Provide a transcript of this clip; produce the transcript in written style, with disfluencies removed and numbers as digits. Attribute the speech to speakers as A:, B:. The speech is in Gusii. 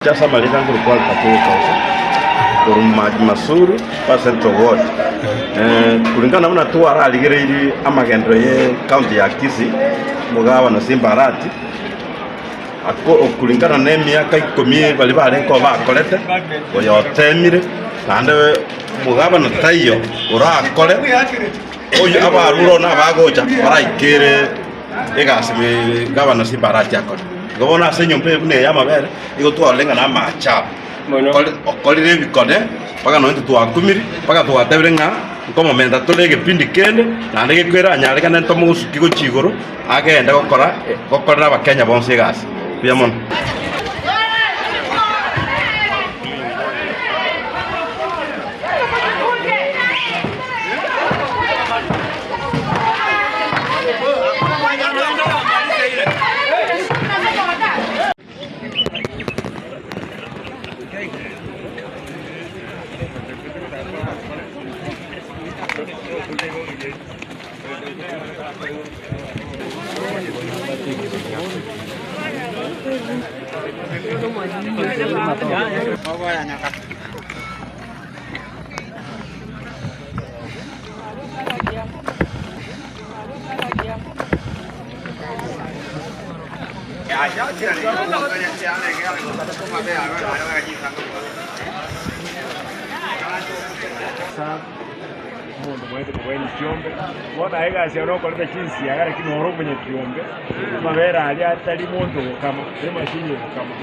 A: Ase amarieta nkorokwa Alberto Gokausa, korwa Maji Masuru pa Central Ward. Eh, kulingana buna twararigereirie amagenderero ye county ya Kisii, omogabana Simba Arati, ako kulingana na emiaka ikomi baria barenge koba bakorete, oyo otemire, naende omogabana taiyo orakore, oyio abarure one abagocha baraikere egasi gavana Simba Arati akore. Igo bono ase enyomba eye buna eye y'amabere, nigo twarorire ng'a namaache abo. Okori- Okorire ebikone, mpaka nonye intwe twakumire, mpaka twatebire ng'a nkomomenta tore egepindi kende, naende gekoeranyarekane ntomogosuki gochia igoro, agende gokora gokorera abakenya bonsi egasi. Mbuya mono.
B: Omonto omanyete kobwenia chiombe, bono aye egasi yao nokoreta chinsiaga lakini ore omonyakiombe, amabere aria atari monto ogokama, emashini egokama.